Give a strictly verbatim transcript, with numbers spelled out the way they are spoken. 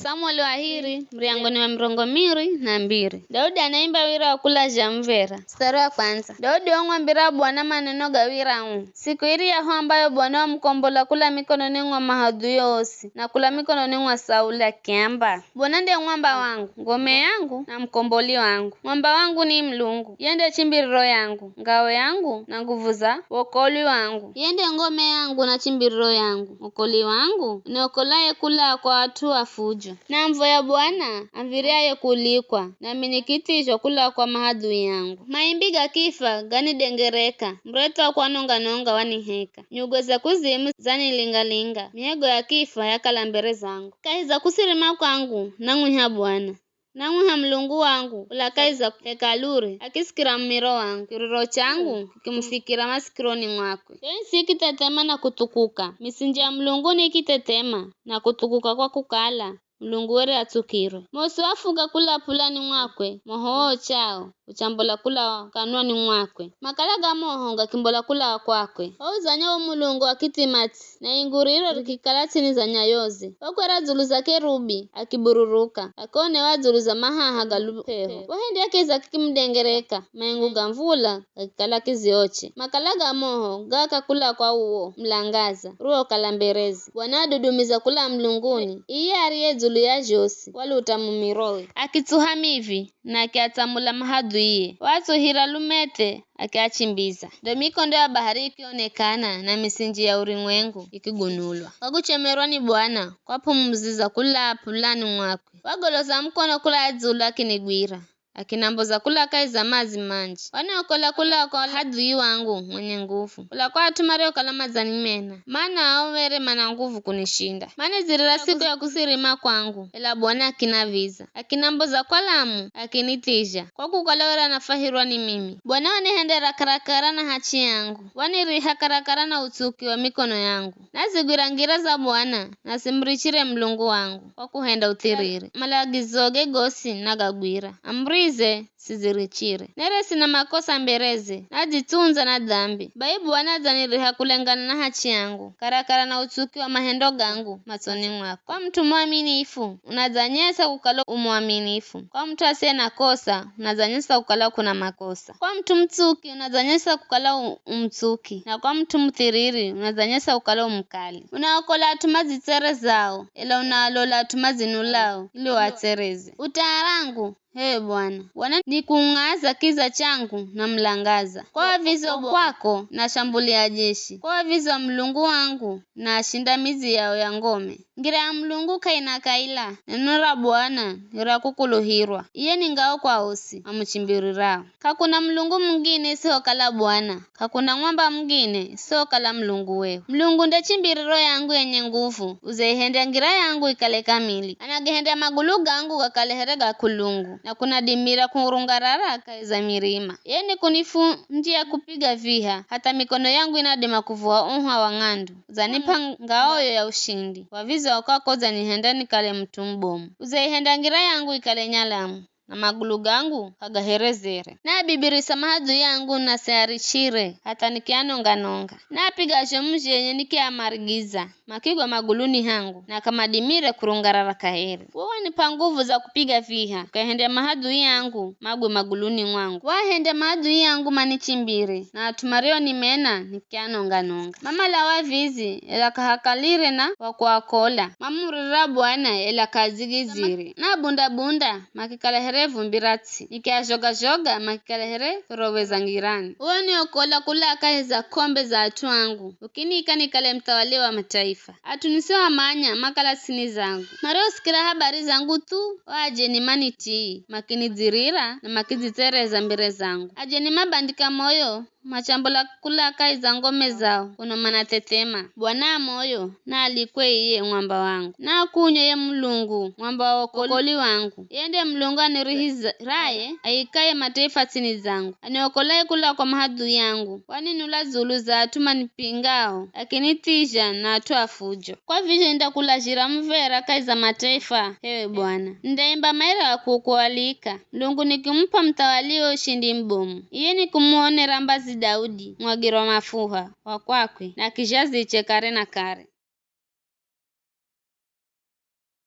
Samueli wa hiri, muryango ni wa mirongo miri na mbiri. Daudi anaimba wira wa kulazha muv̱era. Mstari wa kwanza. Daudi wamwambira Bwana maneno ga wira uu. Siku iryahu ambayo Bwana wamukombola kula mikononi mwa mahadhui osi, na kula mikononi mwa Sauli, akiamba, Bwana ndiye mwamba wangu, ngome yangu na mukomboli wangu. Mwamba wangu ni Mulungu, ye nde chimbiriro yangu, ngao yangu na nguvu za wokolwi wangu. Ye nde ngome yangu na chimbiriro yangu, wokolwi wangu, uniokolaye kula kwa at'u a fujo. Namuvoya Bwana, amviryaye kulikwa, nami nikithizhwa kula kwa mahadhui yangu. Maimbi ga kifa ganidengereka, muretho wa kwanonga-nonga waniheka. Nyugwe za kuzimu zanilinga-linga, mihego ya kifa yakala mbere zangu. Kahi za kusirima kwangu, nang'wiha Bwana. Nang'wiha Mulungu wangu, ula kahi za hekalure, akisikira mumiro wangu. Kiriro changu kikimufikira masikironi mwakwe. Yo isi ikithethema na kuthukuka, misinji ya mulunguni ikithethema na kuthukuka kwa kukala, Mulungu were atsukirwe. Mosi wafuka kula pulani mwakwe, moho wochao uchambola kula kanwani mwakwe. Makala ga moho gakimbola kula kwakwe. Wo uzanya wo Mulungu akithima ts'i, na ingu riro rikikala ts'ini za nyayoze. Wakwera dzulu za kerubi, akibururuka, akionewa dzulu za mahaha ga lupeho. Wahendya kiza kikimudengereka, maingu ga mvula gakikala kizioche. Makala ga moho gaaka kula kwa uwo mulangaza uriwokala mberezi. Bwana adudumiza kula mulunguni, iye ariye dzulu ya zhosi, waluta mumirowe. Akitsuha mivi, na akiatsamula mahadhuiye. Watsuhira lumethe, akiachimbiza. Ndo mikondo ya bahari ikionekana, na misinji ya urumwengu ikigunulwa. Kwa kuchemerwa ni Bwana, kwap'umuziza kula pulani mwakwe. Wagoloza mukono kula dzulu akinigwira, akinamboza kula kahi za madzi manji. Waniokola kula kwa hadhui wangu mwenye nguvu, kula kwa at'u mariokala madzanimena, mana ao were mana nguvu kunishinda. Manizirira siku ya kusirima kwangu, ela Bwana akinaviza. Akinamboza kwa lamu, akinithizha, kwa kukala were anafwahirwa ni mimi. Bwana wanihendera karakara na hachi yangu, waniriha karakara na utsuki wa mikono yangu. Nazigwira ngira za Bwana, na simurichire Mulungu wangu, kwa kuhenda uthiriri. Malagizoge gosi nagagwira, amurize sizirichire. Nere sina makosa mbereze, nadzitsundza na dhambi. Bai Bwana adzaniriha kulengana na hachi yangu, karakara na utsuki wa mahendo gangu matsoni mwakwe. Kwa mut'u mwaminifu, unadzanyesa kukala u mwaminifu. Kwa mut'u asiye na kosa, unadzanyesa kukala kuna makosa. Kwa mut'u mutsuki, unadzanyesa kukala u, u mutsuki. Na kwa mut'u muthiriri, unadzanyesa kukala u mukali. Unaokola at'u madzitserezao, ela unaalola at'u madzinulao, ili uatsereze. Utaa rangu, H'e Bwana, Bwana nikung'aza kiza changu na mulangaza. Kwa wavizo kwako nashambulia jeshi, kwa wavizo wa Mulungu wangu naashinda midzi yao ya ngome. Ngira ya Mulungu k'aina kaila, neno ra Bwana ni ra kukuluhirwa. Iye ni ngao kwa osi amuchimbirirao. K'akuna Mulungu mungine isihokala Bwana, k'akuna mwamba mungine isihokala Mulungu wehu. Mulungu nde chimbiriro yangu yenye nguvu, uzeihendya ngira yangu ikale kamili. Anagihendya magulu gangu gakale here ga kulungu, na kunadimira kurungarara kahi za mirima. Ye nikunifundya kupiga viha, hatha mikono yangu inadima kuvuha uhwa wa ng'andu. Udzanip'a ngaoyo ya ushindi, wavizo kwako udzanihenda nikale mut'u mubomu. Udzeihendya ngira yangu ikale nyalamu, na magulu gangu k'agaherezere. Naabibirisa mahadhui angu nasiarichire, hatha nikianonga-nonga. Naapiga zhomu zhenye nikiamarigiza, makigwa maguluni hangu, na k'amadimire kurungarara kaheri. Wo wanip'a nguvu za kupiga viha, ukahendya mahadhui angu magwe maguluni mwangu. Wahendya mahadhui angu manichimbire, na at'u marionimena nikianonga-nonga. Mamala wavizi, ela k'ahakalire na wa kuakola. Mamurira Bwana, ela k'adzigizire. Nabunda-bunda, makikala here vumbi ra ts'i. Nikiazhoga-zhoga, makikala here vyoroweza ngirani. Uwe uniokola kula kahi za kombe za at'u angu, ukiniika nikale muthawali wa mataifa. At'u nisioamanya makala ts'ini zangu. Mariosikira habari zangu thu, o ajeni manitii, makinidzirira na makidzitsereza mbere zangu. Ajeni mabandika moyo, machambola kula kahi za ngome zao, kuno manathethema. Bwana a moyo, naalikwe iye mwamba wangu. Naakunywe ye Mulungu, mwamba wa wokolwi wangu. Ye nde Mulungu anirihiraye, aikaye mataifa ts'ini zangu. Aniokolaye kula kwa mahadhui angu. Waninula dzulu za at'u manipingao, akinithizha na at'u a fujo. Kwa vizho nindakulazhira muv̱era kahi za mataifa, h'ewe Bwana. Nindaimba maira wa kukualika. Mulungu nikimup'a muthawaliwe ushindi mubomu. Iye nikumuonera mbazi Daudi, mwagirwa mafuha wa kwakwe, na kizhaziche kare na kare.